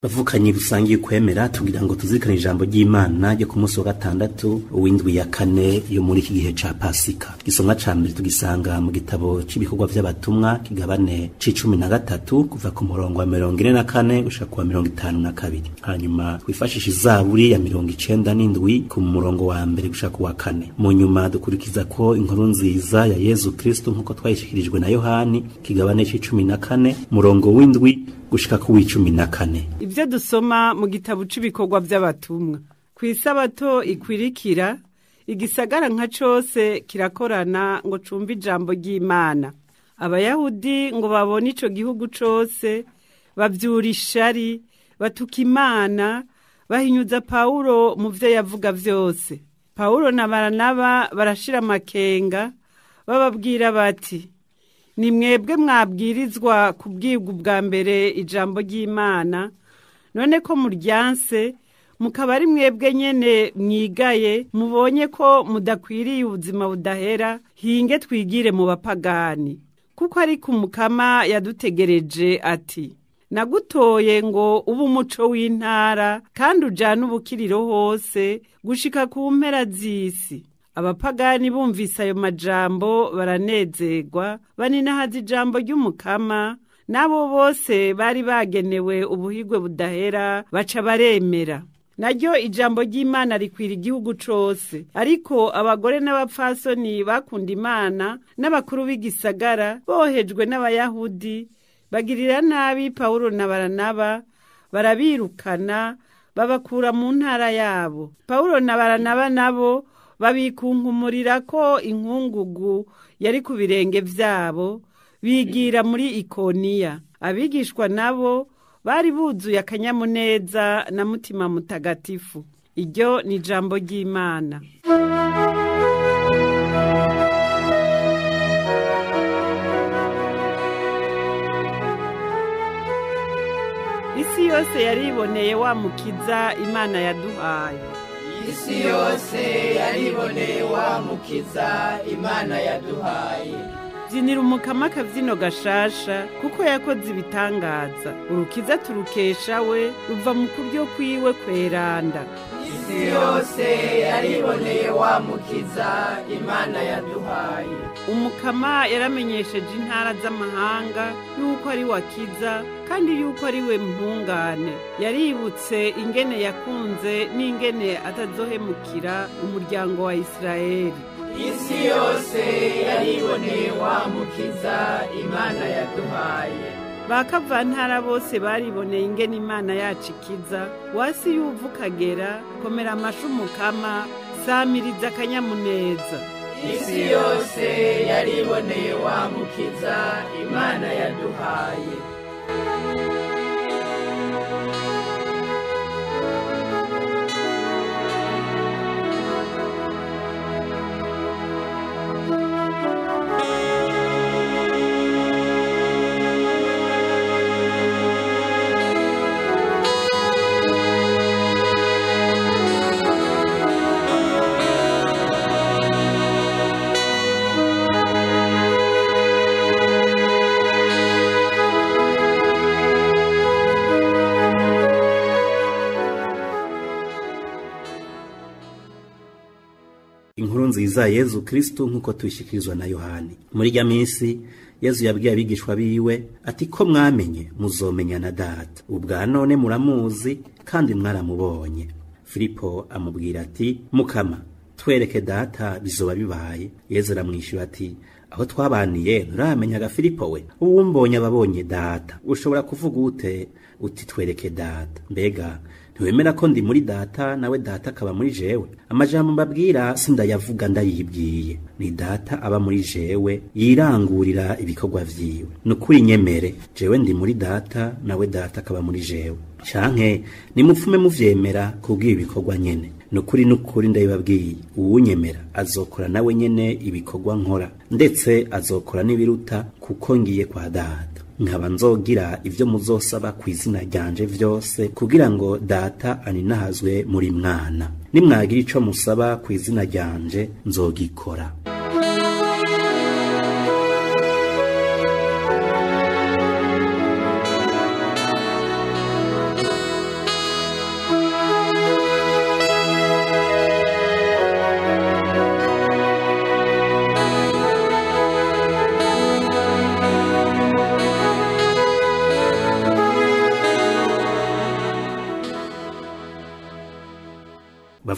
Bavukanye rusangiye kwemera tugira ngo tuzirikane ijambo ry'Imana ryo ku munsi wa gatandatu w'indwi ya kane yo muri iki gihe ca Pasika. Igisomwa ca mbere tugisanga mu gitabo c'ibikorwa vy'abatumwa kigabane c'13 kuva ku murongo wa 44 gushika ku wa 52. Hanyuma twifashisha Zaburi ya 97 ku murongo wa mbere gushika ku wa kane. Mu nyuma dukurikiza ko inkuru nziza ya Yezu Kristo nkuko twayishikirijwe na Yohani kigabane c'14 murongo w'indwi gushika ku w'14. Ibyo dusoma mu gitabo c'ibikorwa by'abatumwa. Ku isabato ikwirikira igisagara nka cose kirakorana ngo cumve ijambo ry'Imana. Abayahudi ngo babone ico gihugu cose bavyura ishari, batuka Imana, bahinyuza Paulo mu vyo yavuga vyose. Paulo na Baranaba barashira amakenga bababwira bati: ni mwebwe mwabwirizwa kubwirwa ubwa mbere ijambo ry'Imana, none ko muryanse mukaba ari mwebwe nyene mwigaye, mubonye ko mudakwiriye ubuzima budahera, hinge twigire mu bapagani. Kuko ariko Umukama yadutegereje ati: nagutoye ngo ube umuco w'intara, kandi ujane ubukiriro hose gushika ku mpera z'isi. Abapagani bumvise ayo majambo baranezerwa, baninahaza ijambo ry'Umukama, n'abo bose bari bagenewe ubuhigwe budahera baca baremera. Naryo ijambo ry'Imana rikwira igihugu cose, ariko abagore n'abapfasoni bakunda Imana n'abakuru b'igisagara bohejwe n'Abayahudi bagirira nabi Paulo na Baranaba, barabirukana babakura mu ntara yabo. Paulo na Baranaba nabo babikunkumurira ko inkungugu yari ku birenge vyabo, bigira muri Ikoniya. Abigishwa nabo bari buzuye akanyamuneza na Mutima Mutagatifu. Iryo ni ijambo ry'Imana. Isi yose yariboneye wa mukiza Imana yaduhaye. Isi yose yariboneye wa mukiza Imana yaduhaye. Byinira Umukama akabyino gashasha, kuko yakoze ibitangaza. Urukiza turukesha we, ruva mu kuryo kwiwe kweranda. Isi yose yariboneye wa mukiza Imana yaduhaye. Umukama yaramenyesheje intara z'amahanga yuko ari wakiza, kandi yuko ari we ntungane. Yaributse ingene yakunze n'ingene atazohemukira umuryango wa Isirayeli. Isi yose yariboneye wa mukiza Imana yaduhaye. Bakavantara bose bariboneye ingene Imana yacu ikiza. Wasi yuva ukagera, komera amashi Umukama, samiriza akanyamuneza. Isi yose yariboneye wa mukiza Imana yaduhaye. Inkuru nziza Yezu Kristo nkuko tuyishikirizwa na Yohani. Muri rya minsi Yezu yabwiye abigishwa biwe ati: ko mwamenye muzomenya na Data. Ubwa none muramuzi kandi mwaramubonye. Filipo amubwira ati: Mukama, twereke Data bizoba bibaye. Yezu aramwishyura ati: aho twabaniye nturamenyaga Filipo we? Uwumbonye ababonye Data. Ushobora kuvuga ute uti twereke Data? Mbega ntiwemera ko ndi muri Data nawe Data akaba muri jewe? Amajambo mbabwira sindayavuga ndayibwiye, ni Data aba muri jewe yirangurira ibikorwa vyiwe. Nukuri nyemere, jewe ndi muri Data nawe Data akaba muri jewe. Canke nimupfume muvyemera kubwira ibikorwa nyene. Nukuri nukuri ndabibabwiye, uwunyemera azokora nawe nyene ibikorwa nkora, ndetse azokora n'ibiruta, kuko ngiye kwa Data. Nkaba nzogira ivyo muzosaba ku izina ryanje vyose, kugira ngo Data aninahazwe muri mwana. Nimwagira ico musaba ku izina ryanje nzogikora.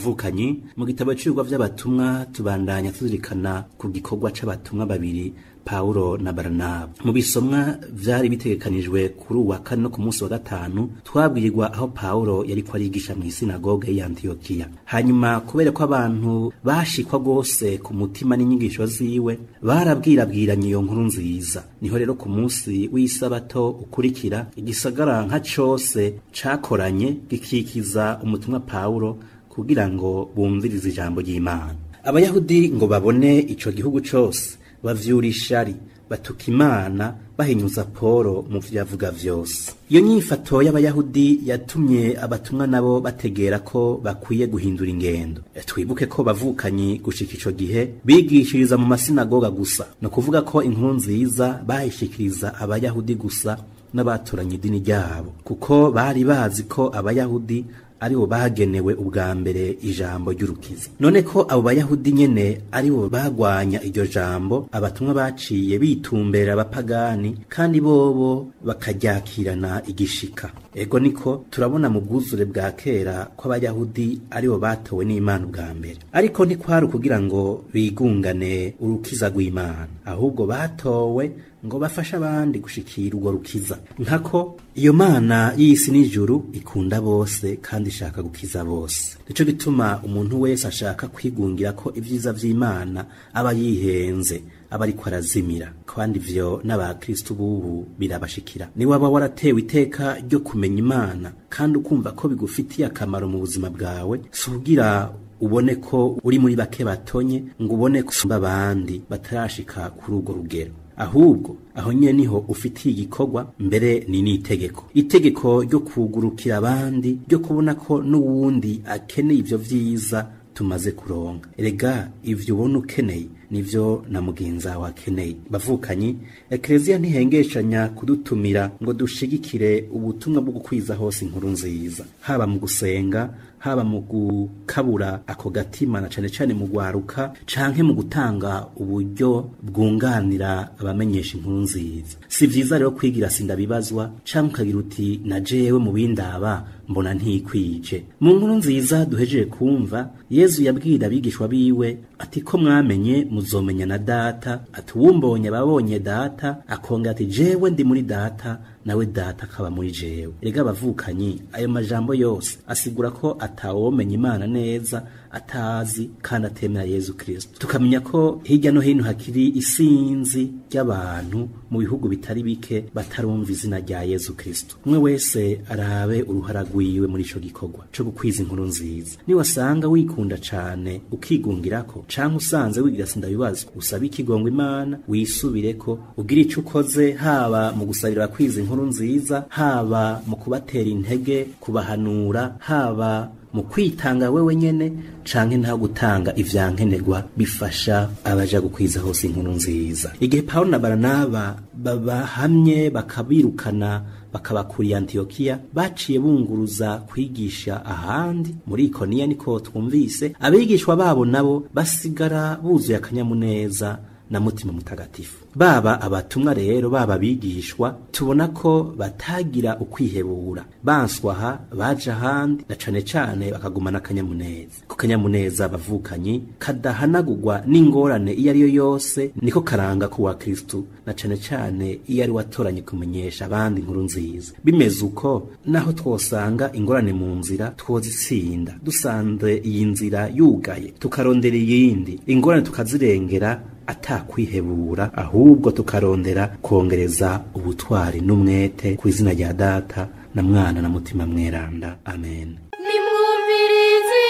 Bavukanyi, mu gitabo c'ibigwa vy'abatumwa tubandanya tuzirikana ku gikorwa c'abatumwa babiri, Paulo na Baranaba. Mu bisomwa vyari bitegekanijwe kuri uwa kane no ku munsi wa gatanu, twabwirwa aho Paulo yariko arigisha mw'isinagoge y'i Antiyokiya. Hanyuma kubera ko abantu bashikwa rwose ku mutima n'inyigisho ziwe, barabwirabwiranye iyo nkuru nziza. Niho rero ku munsi w'isabato ukurikira, igisagara nka cose cakoranye gikikiza umutumwa Paulo kugira ngo bumvirize ijambo ry'Imana. Abayahudi ngo babone ico gihugu cose bavyura ishari, batuka Imana, bahinyuza Polo mu vyo yavuga vyose. Iyo nyifato y'Abayahudi yatumye abatumwa nabo bategera ko bakwiye guhindura ingendo. Twibuke ko bavukanyi gushika ico gihe bigishiriza mu masinagoga gusa, no kuvuga ko inkuru nziza bayishikiriza Abayahudi gusa n'abatoranye idini ryabo, kuko bari bazi ko Abayahudi aribo bagenewe ubwa mbere ijambo ry'urukiza. None ko abo Bayahudi nyene aribo bagwanya iryo jambo, abatumwa baciye bitumbera abapagani kandi bobo bakaryakirana igishika. Ego niko turabona mu bwuzure bwa kera ko Abayahudi aribo batowe n'Imana ubwa mbere, ariko ntikwari ukugira ngo bigungane urukiza rw'Imana, ahubwo batowe ngo bafashe abandi gushikira urwo rukiza. Nkako iyo Mana y'isi n'ijuru ikunda bose kandi ishaka gukiza bose. Nico gituma umuntu wese ashaka kwigungira ko ivyiza vy'Imana aba yihenze, aba ariko arazimira. Kandi ivyo n'abakristu bubu birabashikira. Ni waba waratewe iteka ryo kumenya Imana kandi ukumva ko bigufitiye akamaro mu buzima bwawe, si ugira ubone ko uri muri bake batonye, ngo ubone ko usumba abandi batarashika kuri urwo rugero. Ahubwo aho nyene niho ufitiye igikorwa, mbere ni n'itegeko, itegeko ryo kugurukira abandi, ryo kubona ko n'uwundi akeneye ivyo vyiza tumaze kuronka. Erega ivyo ubona ukeneye nivyo na mugenzi wawe akeneye. Bavukanyi, Ekleziya ntihengeshanya kudutumira ngo dushigikire ubutumwa bwo gukwiza hose inkuru nziza, haba mu gusenga, haba mu gukabura ako gatima na cane cane mu gwaruka, canke mu gutanga uburyo bwunganira abamenyesha inkuru nziza. Si vyiza rero kwigira sindabibazwa, canke ukagira uti na jewe mu bindaba mbona ntikwije. Mu nkuru nziza duhejeje kumva, Yezu yabwira abigishwa biwe ati ko mwamenye muzomenya na data, ati uwumbonye ababonye data, akongera ati jewe ndi muri data nawe data akaba muri jewe. Erega abavukanyi, ayo majambo yose asigura ko atawomenya Imana neza atazi kandi atemera Yezu Kristo. Tukamenya ko hirya no hino hakiri isinzi ry'abantu mu bihugu bitari bike batarumva izina rya Yezu Kristo. Umwe wese arabe uruhara rwiwe muri ico gikorwa co gukwiza inkuru nziza. Niwasanga wikunda cane ukigungirako, canke usanze wigira sindabibazwa, usabe ikigongwe Imana, wisubireko, ugire ico ukoze, haba mu gusabira abakwiza inkuru nziza, haba mu kubatera intege, kubahanura, haba mu kwitanga wewe nyene, canke nta gutanga ivyankenerwa bifasha abaja gukwiza hose inkuru nziza. Igihe Paulo na Baranaba babahamye bakabirukana bakabakuriye Antiyokiya, baciye bunguruza kwigisha ahandi muri Ikoniya, niko twumvise. Abigishwa babo nabo basigara buzuye akanyamuneza na mutima mutagatifu. Baba abatumwa rero, baba abigishwa, tubona ko batagira ukwihebura, banswaha baja ahandi, na cane cane bakagumana akanyamuneza. Ku kanyamuneza bavukanyi kadahanagurwa n'ingorane iyo ariyo yose, niko karanga ku wa Kristu, na cane cane iyo ari watoranye kumenyesha abandi inkuru nziza. Bimeze uko, naho twosanga ingorane mu nzira twozitsinda, dusanze iyi nzira yugaye tukarondera iyindi, ingorane tukazirengera atakwihebura, ahubwo tukarondera kongereza ubutwari n'umwete ku izina rya Data na Mwana na Mutima Mweranda. Amen. Nimwumvirize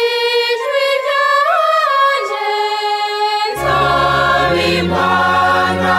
ijwi ryanje, nsaba Imana.